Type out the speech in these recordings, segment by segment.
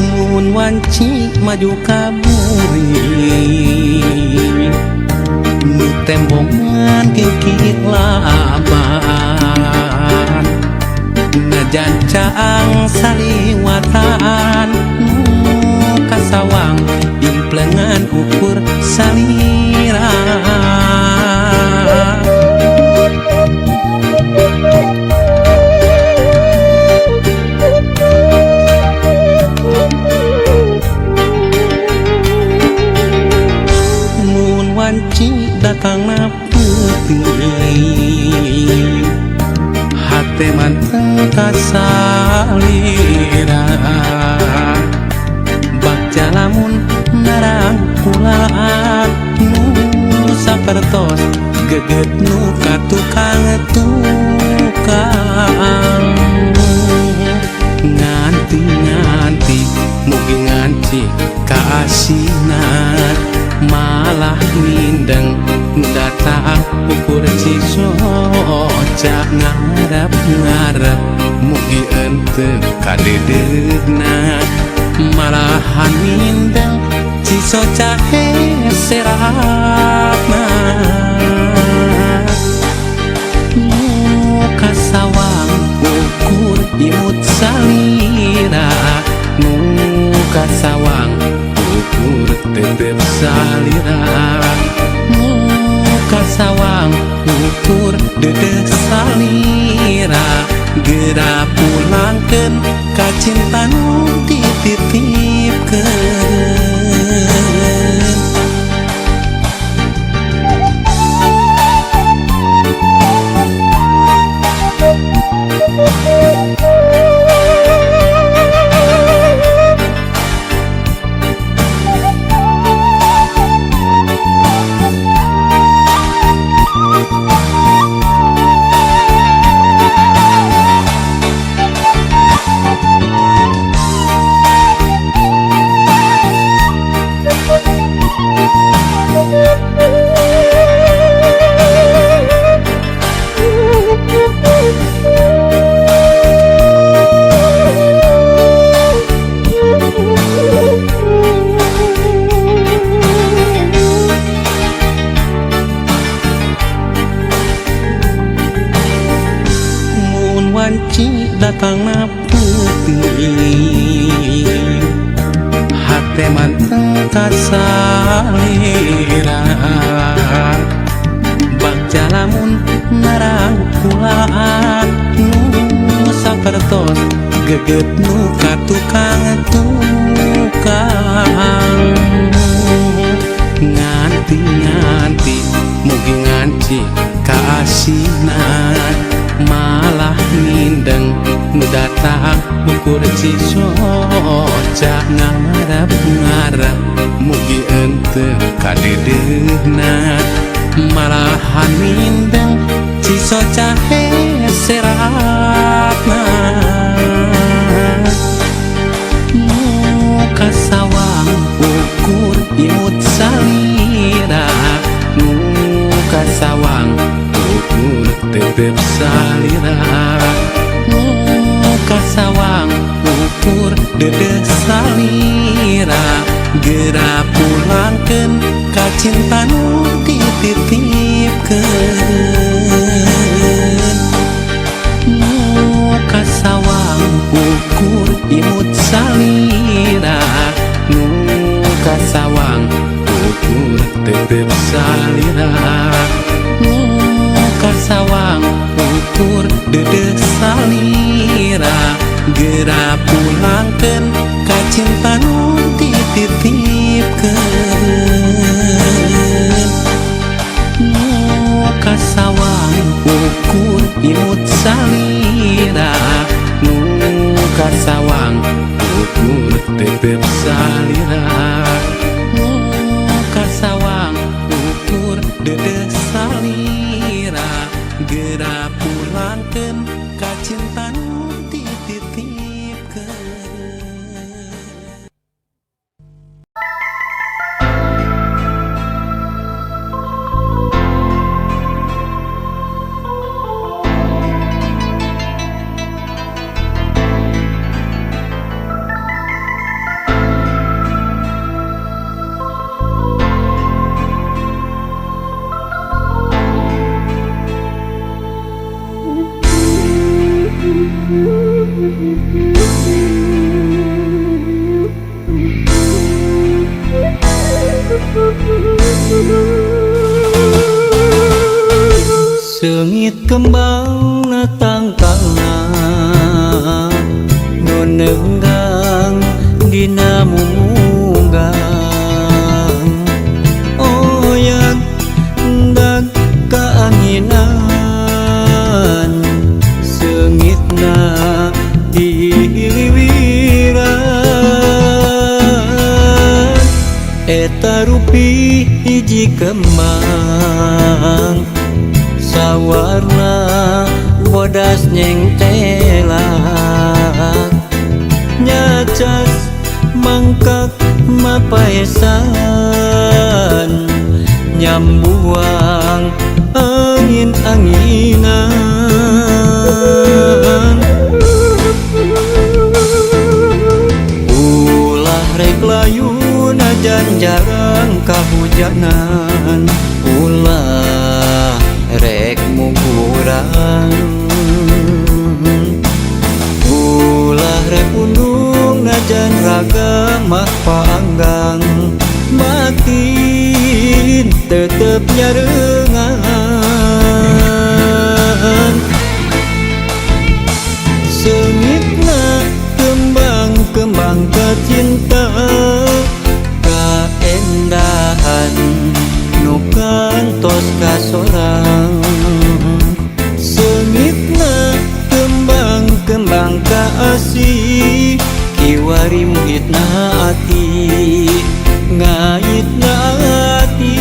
Mun wanci maju ka buri nu tembongan kikit laban, najan caang saliwatan, nu kasawang implengan ukur salira. Mun wanci datangna peuting, hate manteng kasalira, bagja lamun narangkulan nu sapertos geget nu ka tukang tukang. Nganti-nganti mugi nganti kaasinan, malah mindeng datang ukur cisoca. Ngarep-ngarep mugi ente kadedeuna, malahan mindeng cisoca heseratna. Nu kasawang ukur imut salira, nu kasawang ukur tetep salira, nu kasawang ukur dedeh salira. Geura pulangkeun ka cinta nu dititipkeun. Mun wanci datangna peuting, hate manteng kasalira, bagja lamun narangkulan nu sapertos geget nu ka tukang tukang. Nganti-nganti mugi nganti kaasinan, malah mindeng nu datang ukur cisoca. Ngarep-ngarep mugi ente kadedeuna, malahan mindeng cisoca heseratna. Nu kasawang ukur imut salira, nu kasawang ukur tetep salira, nu kasawang ukur dedeh salira. Geura pulangkeun ka cinta nu dititipkeun. Nu kasawang ukur imut salira, nu kasawang ukur tetep salira, nu kasawang ukur dedeh salira. Geura pulangkeun ka cinta nu dititipkeun. Nu kasawang ukur imut salira, nu kasawang ukur tetep salira, nu kasawang ukur dedeh salira. Geura pulangkeun ka cinta nu dititipkeun. Seungit kembang na tangkalna nu neunggang dina mumunggang oyag ndag kaanginan seungitna dihiliwiran eta rupi hiji kembang sawarna bodas nyengtelak nyacas mangkak mapaesan nyambuang angin-anginan ulah rek layu najan jarang kahujanan ulah rek mugurang ulah rek undung najan raga mah paanggang batin tetep nyarengan seungitna kembang-kembang kacinta kaendahan nu kantos kasorang seungitna kembang-kembang kaasih kiwari muhitna ati ngaitna ati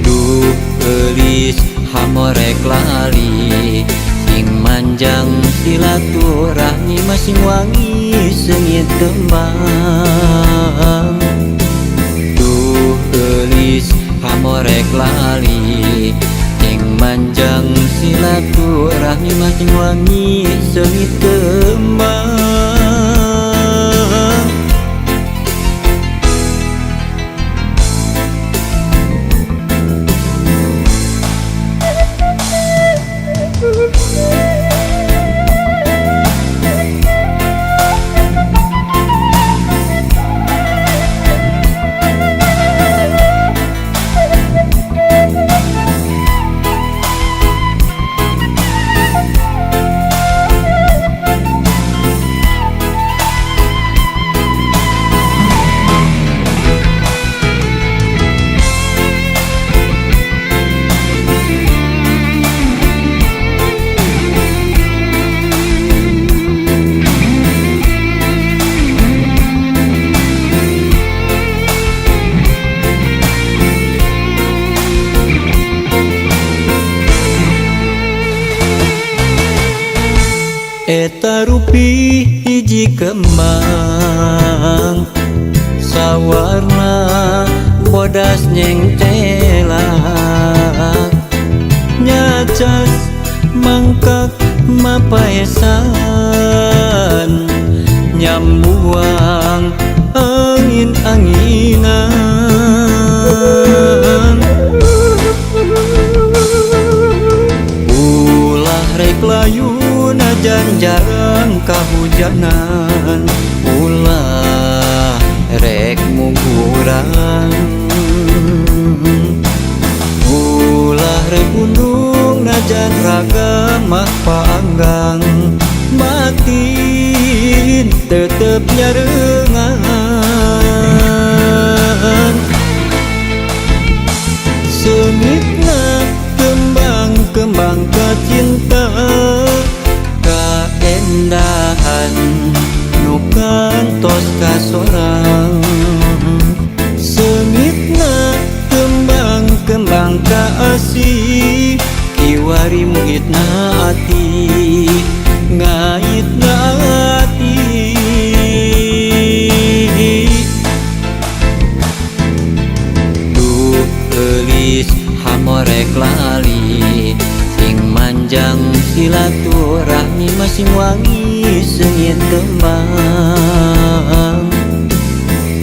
duh eulis hamorek lali sing manjang silaturahmi masing wangi seungit kembang duh eulis hamorek lali sing manjang silaturahmi masing wangi seungit kembang. Eta rupi hiji kembang sawarna bodas nyengtelak nyacas mangkak mapaesan nyambuang angin-anginan ulah rek layu najan jarang kahujanan ulah rek mugurang ulah rek undung najan raga mah paanggang batin tetep nyarengan seungitna kembang-kembang kacinta kaendahan nu kantos kasorang seungitna kembang-kembang kaasih kiwari muhitna ati ngaitna ati duh eulis hamorek lali sing manjang silaturahmi masing wangi seungit kembang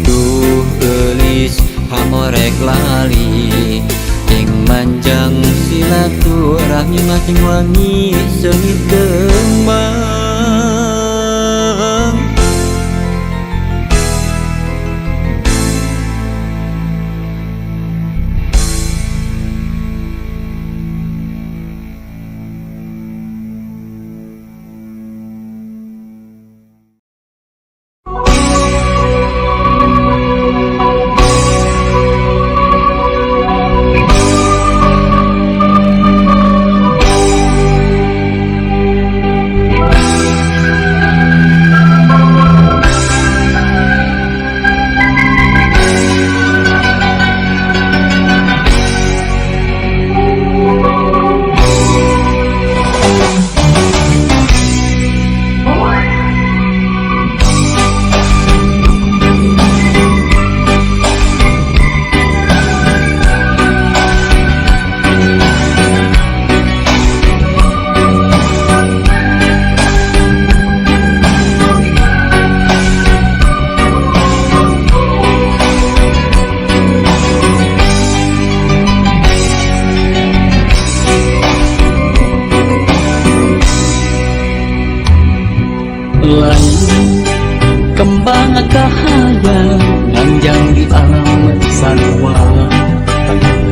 duh eulis hamorek lali sing manjang silaturahmi masing wangi seungit kembang. Lain kembang kahayang nganjang di alam sarua,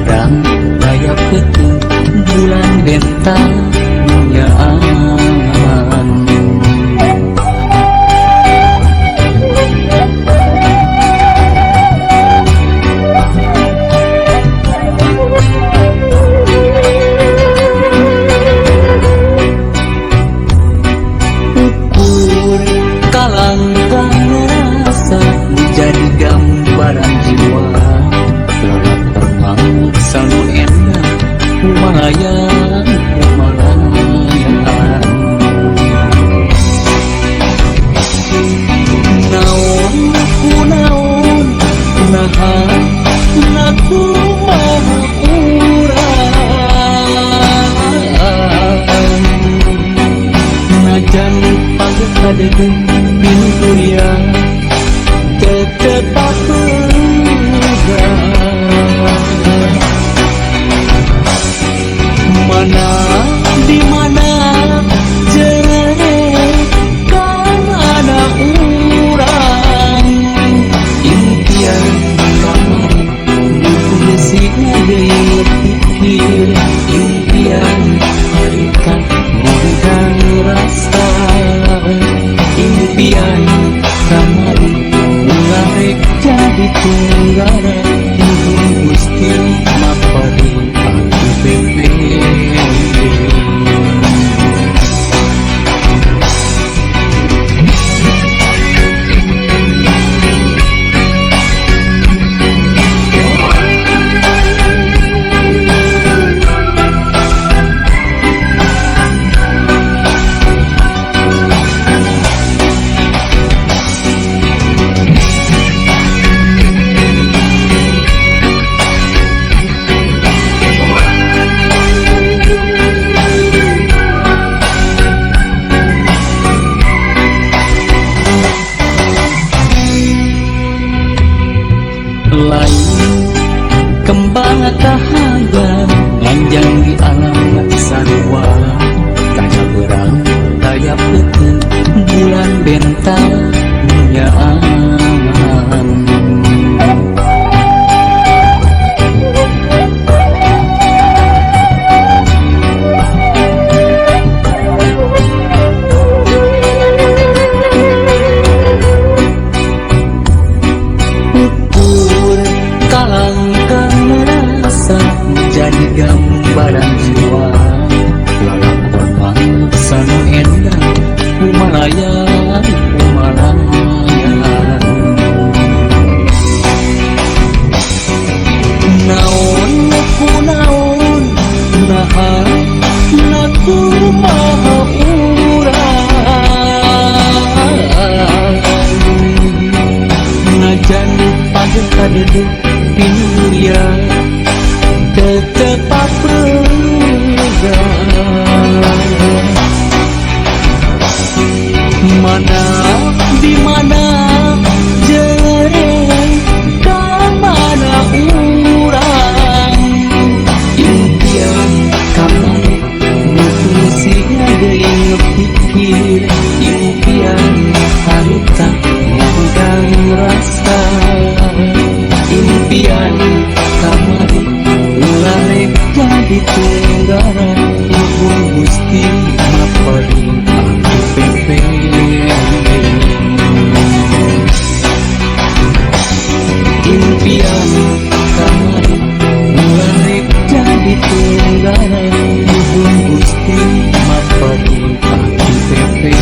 terang daya peuting bulan bentang nyaan. Ukur kalangkang rasa jadi gambaran jiwa, lalakon sanu enak lumayan lumayan. Naon kunaon naha nakumaha urang, najan pagkadede pinuturya tetep apegang. Mana di mana jere kan ada urang, impian kamari nutulisnya deui pikir, impian harita ngundang rasa, impian kamari ulah rek jadi tunggara, nuhun Gusti mapari aku pepe. Lain kembang kahayang nganjang di alam sarua, daya berang daya peuting bulan bentang nyaan. Ukur kalangkang rasa jadi gambaran jiwa, lalakon mangsa nu endah kumalayan kumalayan. Naon kunaon naha nakumaha urang, najan pagkadede pinuria tetep apegang. Mana di mana jere ka mana urang, impian kamari nutulisnya deui pikir, impian harita ngundang rasa, impian kamari ulah rek jadi tunggara, nuhun Gusti mapari aku pepe. Impian kamari ulah rek jadi tunggara, nuhun Gusti mapari aku pepe.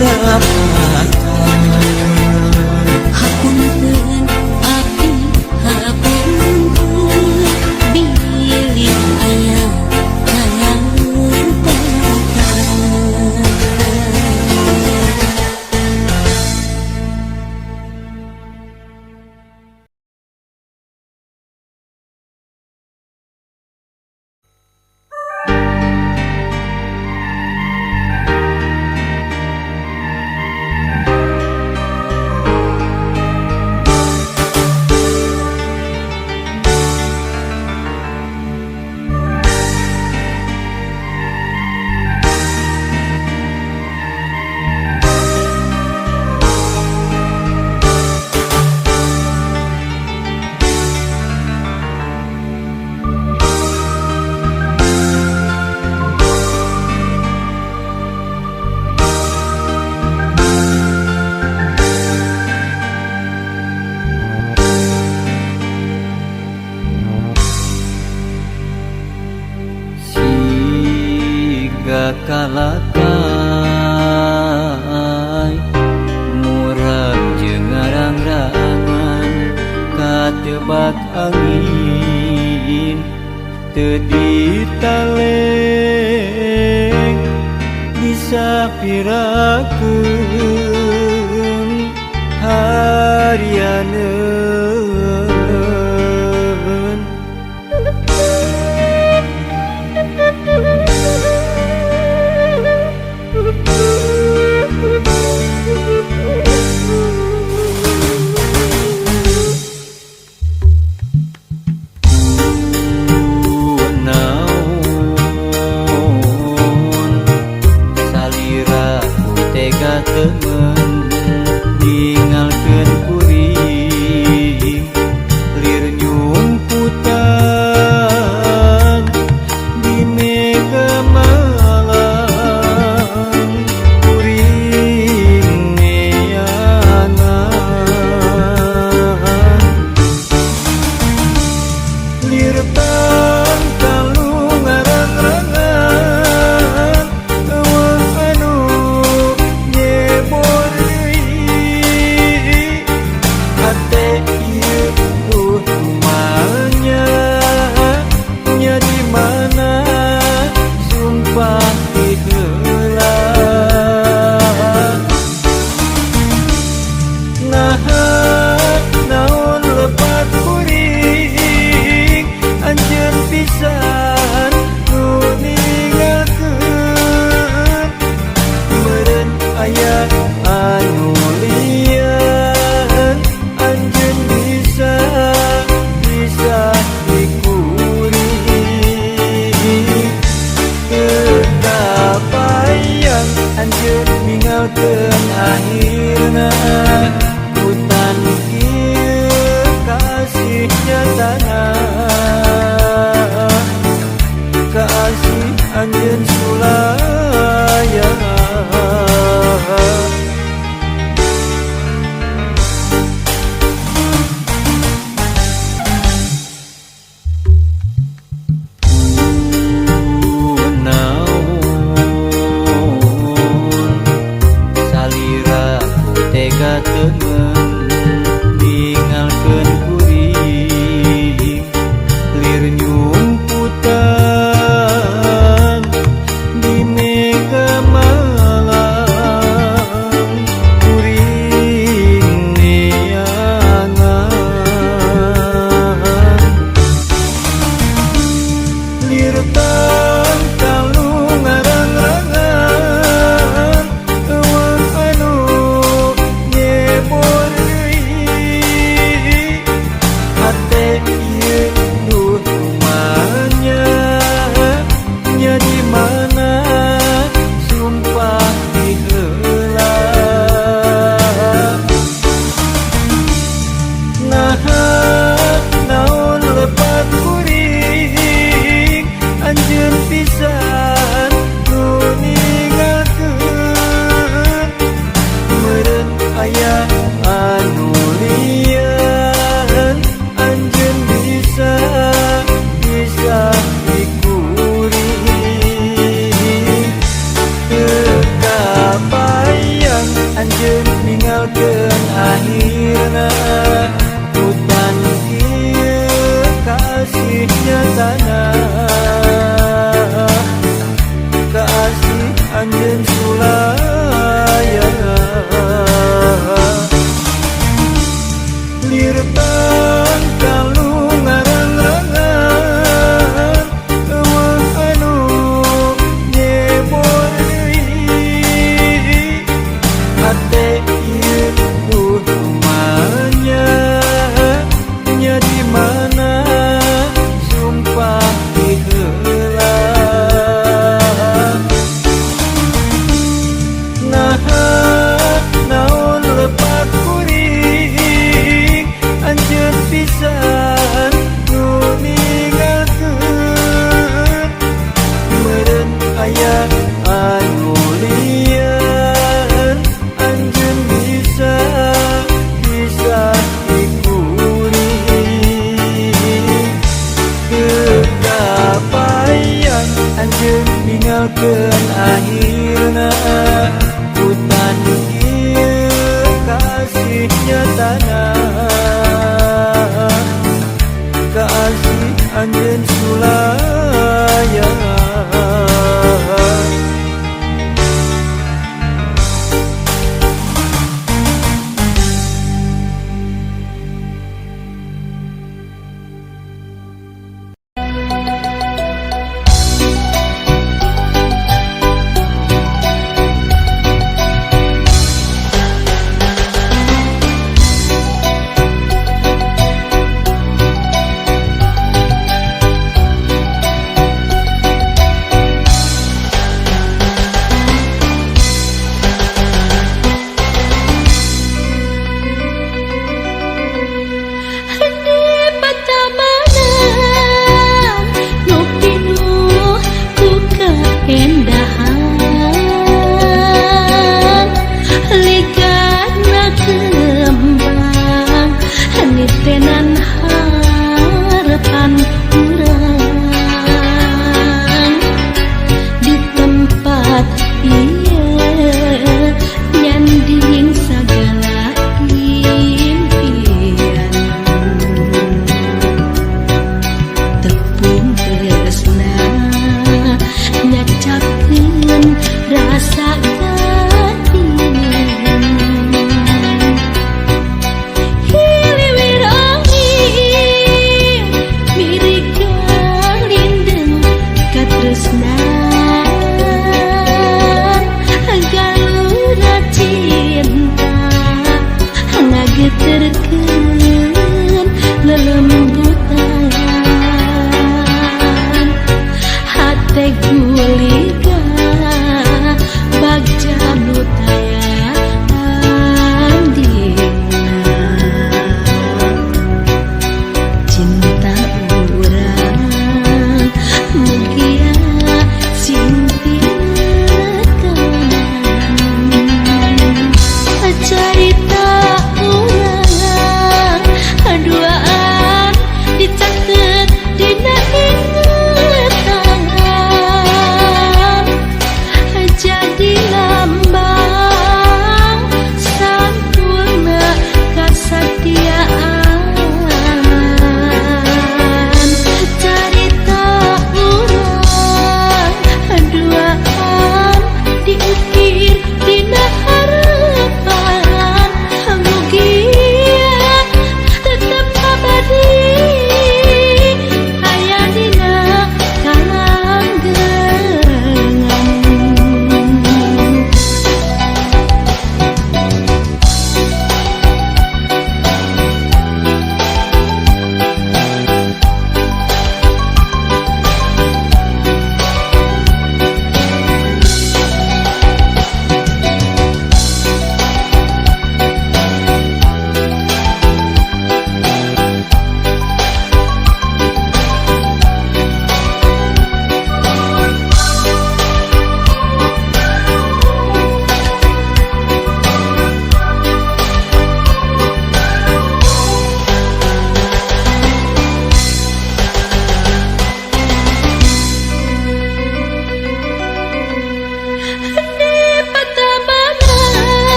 harapatan. Hapunten abdi hapunten bilih aya kalepatan. Siga kalakai murag jeung ngarang-rangan katebak angin teu ditaleng disapirakeun harianeun. Naon salira ku tega temen ningalkeun kuring lir nyumputan di mega malam kuring neangan lir tangkalu ngarang-rangan eueuh anu nyebor deui hate ieu duh kumanya nya di mana sumpah ti heula naha naon lepat kuring anjeun pisan nu ninggalkeun meureun aya anu lian anjeun bisa bisa dikuring teu kabayang anjeun ninggalkeun akhirna hutan ieu kasih nyatana kasih anjeun sulaya. Naon salira ku tega temen ningalkeun kuring lir nyumputan di mega malam kuring neangan lir.